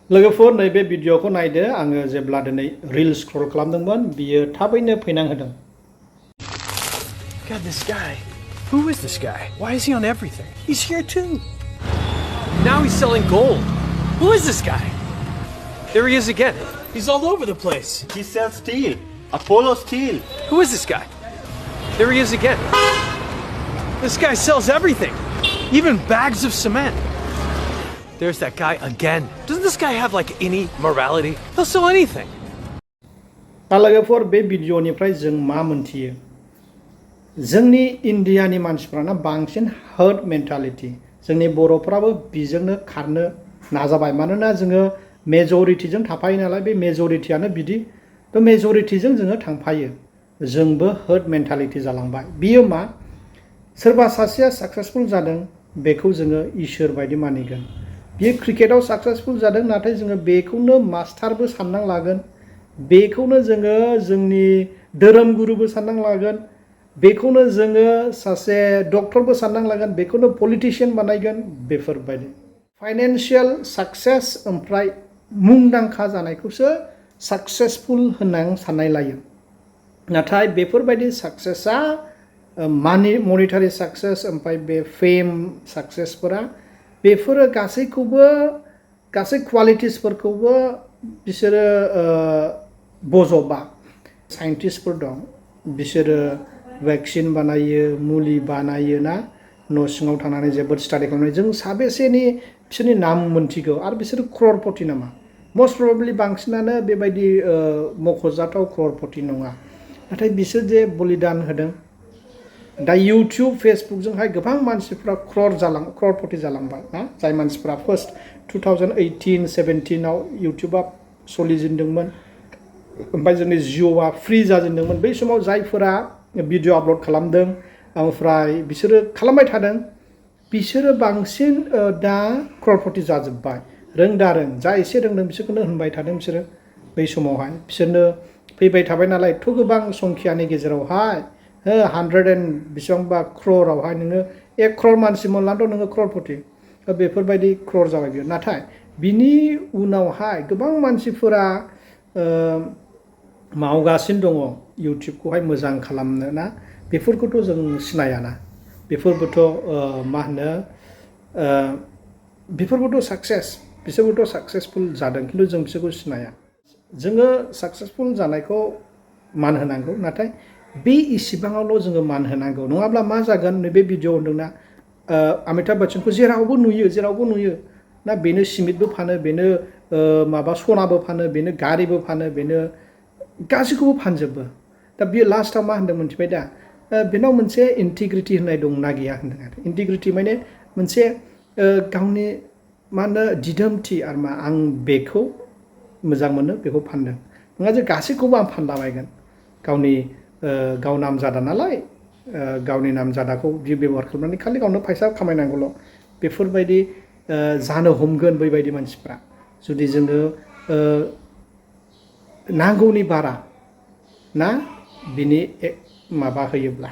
लोगोफोर नैबे भिडिअखौ नायदो आङो जेब्ला दिनै रिल स्क्रल खालामदोंमोन बियो थाबैनो फैनांहोदों। God, this guy. Who is this guy? Why is he on everything? He's here too. Now he's selling gold. Who is this guy? There he is again. He's all over the place. He sells steel. Apollo steel. Who is this guy? There he is again. This guy sells everything. Even bags of cement. There's that guy again. Doesn't this guy have like any morality? He'll sell anything. लोगोफोर बे भिडिअनिफ्राय जों मा मोनथियो? जोंनि इन्डियानि मानसिफ्राना बांसिन heard mentality. जोंनि बर'फ्राबो बिजोंनो खारनो नाजाबाय मानोना जोङो मेजरिटीजों थाफायो नालाय बे मेजरिटीयानो बिदि थ' मेजरिटीजों जोङो थांफायो। जोंबो हर्ड मेन्टालिटी जालांबाय। बियो मा? सोरबा सासेया साक्सेसफुल जादों बेखौ जोङो इसोर बायदि मानिगोन। बियो क्रिकेटाव साक्सेसफुल जादों नाथाय जोङो बेखौनो मास्टारबो सानना लागोन। बेखौनो जोङो जोंनि धोरोमगुरुबो सानना लागोन। बेखौनो जोङो सासे डक्टरबो सानना लागोन। बेखौनो पलिटिशियान बानायगोन बेफोरबायदि। फाइनान्शियल साक्सेस ओमफ्राय मुंदांखा जानायखौसो साक्सेसफुल होनना साननाय लायो। नाथाय बेफोरबायदि साक्सेसआ मनिटारि साक्सेस ओमफ्राय बे फेम साक्सेसफोरा बेफोरो गासैखौबो गासै क्वालिटिसफोरखौबो बिसोरो बजबा। साइन्टिस्टफोर दं बिसोरो वैक्सीन बानायो मुलि बानायो ना न' सिङाव थानानै जोबोद स्टाडि खालामनाय जों साबेसेनि बिसोरनि नाम मोनथिगौ आरो बिसोरो क्ररपति नामा? मस्ट प्रबेबलि बांसिनानो बेबायदि मख'जाथाव क्ररपति नङा। नाथाय बिसोर जे बलिदान होदों दा इउट्यूब फेसबुकजोंहाय गोबां मानसिफ्रा क्ररपति जालांबाय ना जाय मानसिफ्रा फार्स्ट 2018-17 आव इउट्यूबा सोलिजेनदोंमोन ओमफ्राय जोंनि जिअ'आ फ्रि जाजेनदोंमोन बै समाव जायफोरा भिडिअ आपल'ड खालामदों ओमफ्राय बिसोरो खालामबाय थादों बिसोरो बांसिन दा क्ररपति जाजोब्बाय। रोंदारों जा एसे रोंदों बिसोरखौनो होनबाय थादों बिसोरो बै समावहाय बिसोरनो फैबाय थाबाय नालाय थ' गोबां संख्यानि गेजेरावहाय 100 एन्ड बेसेबांबा क्ररआवहाय नोङो 1 क्रर मानसि मोनलांथ' नोङो क्ररपति बेफोरबायदि क्रर जाबाय बियो। नाथाय बिनि उनावहाय गोबां मानसिफोरा मावगासिनो दङ इउट्यूबखौहाय मोजां खालामनो ना बेफोरखौथ' जों सिनायाना बेफोरबोथ' मा होनो बेफोरबोथ' साक्सेस बिसोरबोथ' साक्सेसफुल जादों खिन्थु जों बिसोरखौ सिनाया। जोङो साक्सेसफुल जानायखौ मान होनांगौ नाथाय बे इसिबाङावल' जोङो मान होनांगौ नङाब्ला मा जागोन नैबे भिडिअ होनदोंना अमिताभ बच्चनखौ जेरावबो नुयो ना बेनो सिमेन्टबो फानो बेनो माबा सनाबो फानो बेनो गारिबो फानो बेनो गासैखौबो फानजोबो। दा बियो लास्टआव मा होनदों मोनथिबाय दा बेनाव मोनसे इन्टिग्रिटि होननाय दंना गैया होनदों आरो इन्टिग्रिटि माने मोनसे गावनि मा होनो दिदोमथि आरो मा आं बेखौ मोजां मोनो बेखौ फानदों नङा जे गासैखौबो आं फानलाबायगोन गाव नामजादा नालाय गावनि नामजादाखौ बियो बेबहार खालामनानै खालि गावनो फैसा खामायनांगौल' बेफोरबायदि जानो हमगोन बैबायदि मानसिफ्रा जुदि जोङो नांगौनि बारा ना बिनि माबा होयोब्ला